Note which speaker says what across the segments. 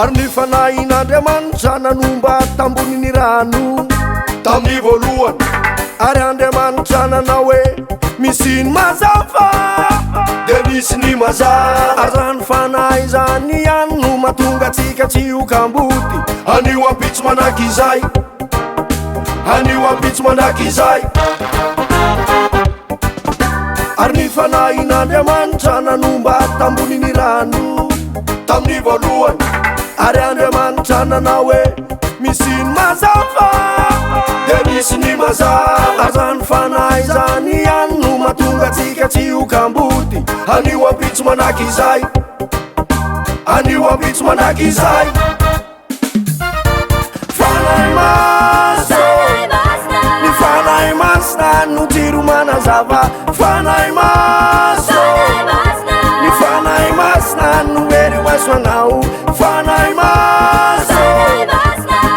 Speaker 1: Ary ny Fanahin'Andriamanitra nanomba tambonin'ny rano. Tamin'ny voalohany. Ary Andriamanitra nanao hoe, Misy ny mazava. Dia nisy ny mazava. Ary izany Fanahy izany ihany no mahatonga antsika tsy ho kamboty. Anio ampitso mandrakizay. Anio ampitso mandrakizay. Ary ny Fanahin'Andriamanitra nanomba tambonin'ny rano. Tamin'ny voalohany. Ary Andriamanitra nanao hoe, Misy ny mazava. Dia misy ny mazava. Ary izany Fanahy izany ihany no mahatonga antsika tsy ho kamboty. Anio ampitso mandrakizay. Anio ampitso mandrakizay. Fanahy Masina, ny Fanahy Masina no jiro manazava. Fanahy Masina, ny Fanahy Masina no hery ho azo anao. Fanahy Masina,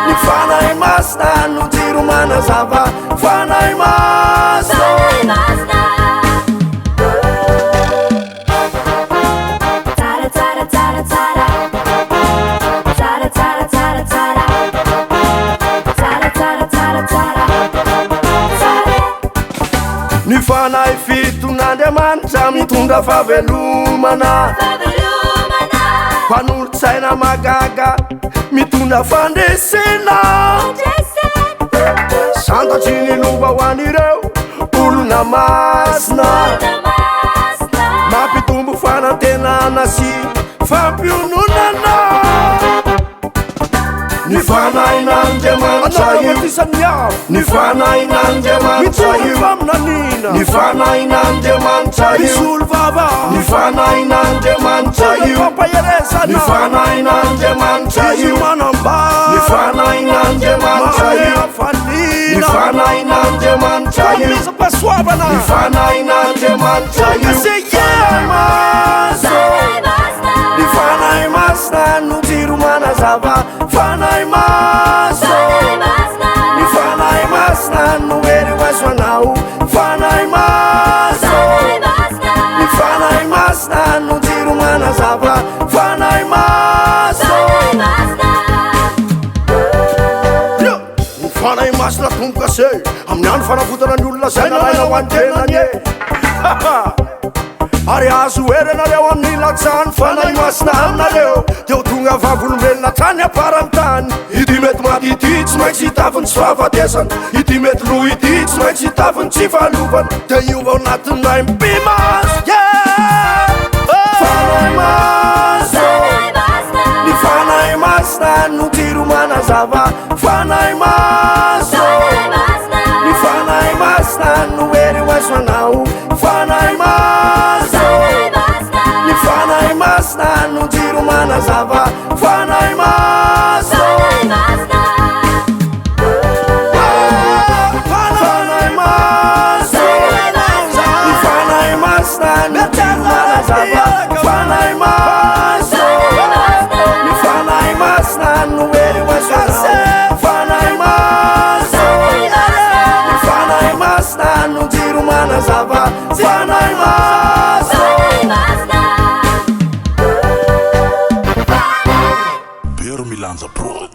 Speaker 1: ny Fanahy Masina no jiro manazava. Fanahy Masina.
Speaker 2: Tsara tsara tsara tsara. Tsara tsara tsara tsara. Tsara tsara tsara tsara. Tsara.
Speaker 1: Ny fanahy fiton'Andriamanitra mitondra fahavelomana.
Speaker 2: Fahavelomana.
Speaker 1: Mpanolotsaina mahagaga mitondra fandresena.
Speaker 2: Fandresena.
Speaker 1: Santatry ny lova ho an'ireo olona masina.
Speaker 2: Olona masina.
Speaker 1: Mampitombo fanantenana sy fampiononana. Ny Fanahin'Andriamanitra io. Ny Fanahin'Andriamanitra io. Ny Fanahin'Andriamanitra io. Ny Fanahin'Andriamanitra io. Ny Fanahin'Andriamanitra io. Ny Fanahin'Andriamanitra io. Ny Fanahin'Andriamanitra io. Ny Fanahin'Andriamanitra io.
Speaker 2: Fanahy Masina.
Speaker 1: Ny Fanahy Masina no jiro manazava. Fanahy Masina.
Speaker 2: Fanahy Masina.
Speaker 1: Ny Fanahy Masina no hery ho azo anao. Fanahy Masina.
Speaker 2: Fanahy Masina.
Speaker 1: Ny Fanahy Masina no jiro manazava. Fanahy Masina.
Speaker 2: Fanahy Masina.
Speaker 1: Ny Fanahy Masina tombo-kase amin'ny andro fanavotana ny olona izay nalaina ho an'ny tenany e. Ary azo hery ianareo amin'ny latsahan'ny Fanahy Masina aminareo, dia ho tonga vavolombelona hatrany am-paran'ny tany. Ity mety maty ity tsy maintsy hitafy ny tsy fahafatesana, ity mety lo ity tsy maintsy hitafy ny tsy fahalovana, dia hiova ao anatin'ny aim-pimaso. Yeah! Fanahy Masina,
Speaker 2: Fanahy Masina.
Speaker 1: ny Fanahy Masina no jiro manazava. Fanahy Masina,
Speaker 2: Fanahy Masina.
Speaker 1: ny Fanahy Masina no hery ho azo anao. Fanahy Masina,
Speaker 2: Fanahy Masina.
Speaker 1: ny Fanahy Masina no jiro manazava. Fanahy Masina.
Speaker 2: Fanahy Masina.
Speaker 1: Fanahy Masina, ny Fanahy Masina no jiro manazava. Fanahy Masina, ny Fanahy Masina no hery ho azo anao. Fanahy Masina, ny Fanahy Masina no jiro manazava. Fanahy Masina.
Speaker 2: Fanahy Masina.
Speaker 3: Bero Milanja Prod.